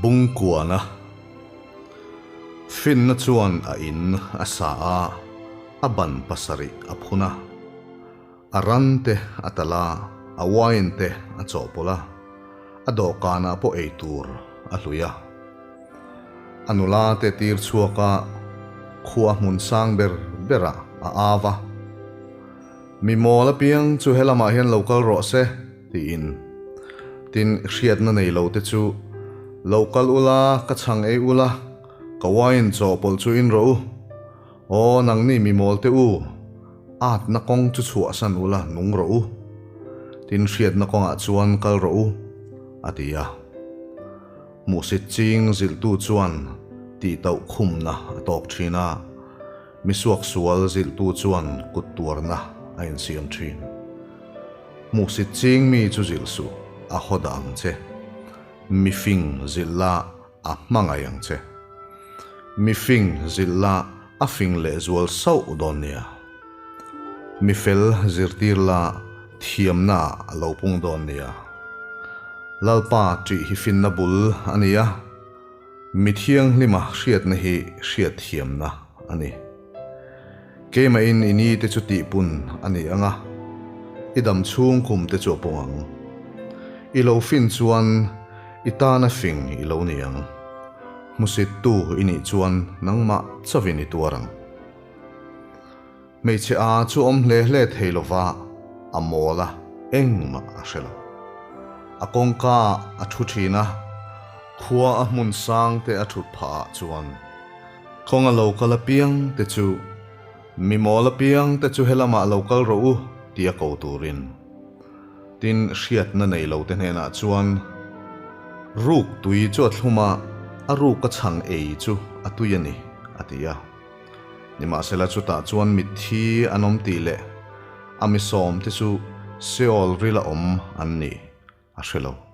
Bungkuana Finna chuan a in a sa a, a ban pasarih a phun a. A ran te a talh a, a wine te a chawhpawlh a, a dawhkanah pawh ei tur a hlui a. A nula te tir chhuak a, khua hmun sang ber berah a au a. Mi mawl apiang chu helamah hian lo kal rawh se, tiin. Tin, hriatna nei lo te chu, Lo kal ula, ka chhang ei ula, ka wine chawhpawlh chu in rawh u. Aw, nangni mi mawl te u, atna kawng chu chhuahsan ula, nung rawh u. Tin, hriatna kawngah chuan kal rawh u, a ti a. Hmuhsit ching zilhtu chuan tihtauh khumna a tawk thin a. Mi suaksual zilhtu chuan kut tuarna a insiam thin. Hmuhsit ching mi chu zilh suh, a haw dah ang che. Mi fing zilh la, a hmangaih ang che. Mi fing zilh la, a fing lehzual sauh dawn nia. Mi fel zirtir la, thiamna a lo pung dawn nia. Lalpa ṭih hi finna bul a ni a. Mi thianghlima hriatna hi hriatthiamna a ni. Keimahin i ni te chu tihpun a ni ang a, i dam chhung kum te chu a pung ang. I lo fin chuan i tana fing i lo ni ang. Hmusittu i nih chuan nangmah chauhin i tuar ang. Hmeichhe a chu awm hle hle thei lova a mawl a, engmah a hre lo. A kawngka a thu thin a, khua a hmun sang te a thut phah ah chuan kawng a lo kal apiang te chu mi mawl apiang te chu helamah lo kal rawh u ti a ko turin. Tin, hriatna nei lo te hnenah chuan ruk tui chu a thlum a, a ruk a chhang ei chu a tui a ni, a ti a. Nimahsela chutah chuan mitthi an awm tih leh a mi sawmte chu Seol rila awm an ni a hre lo.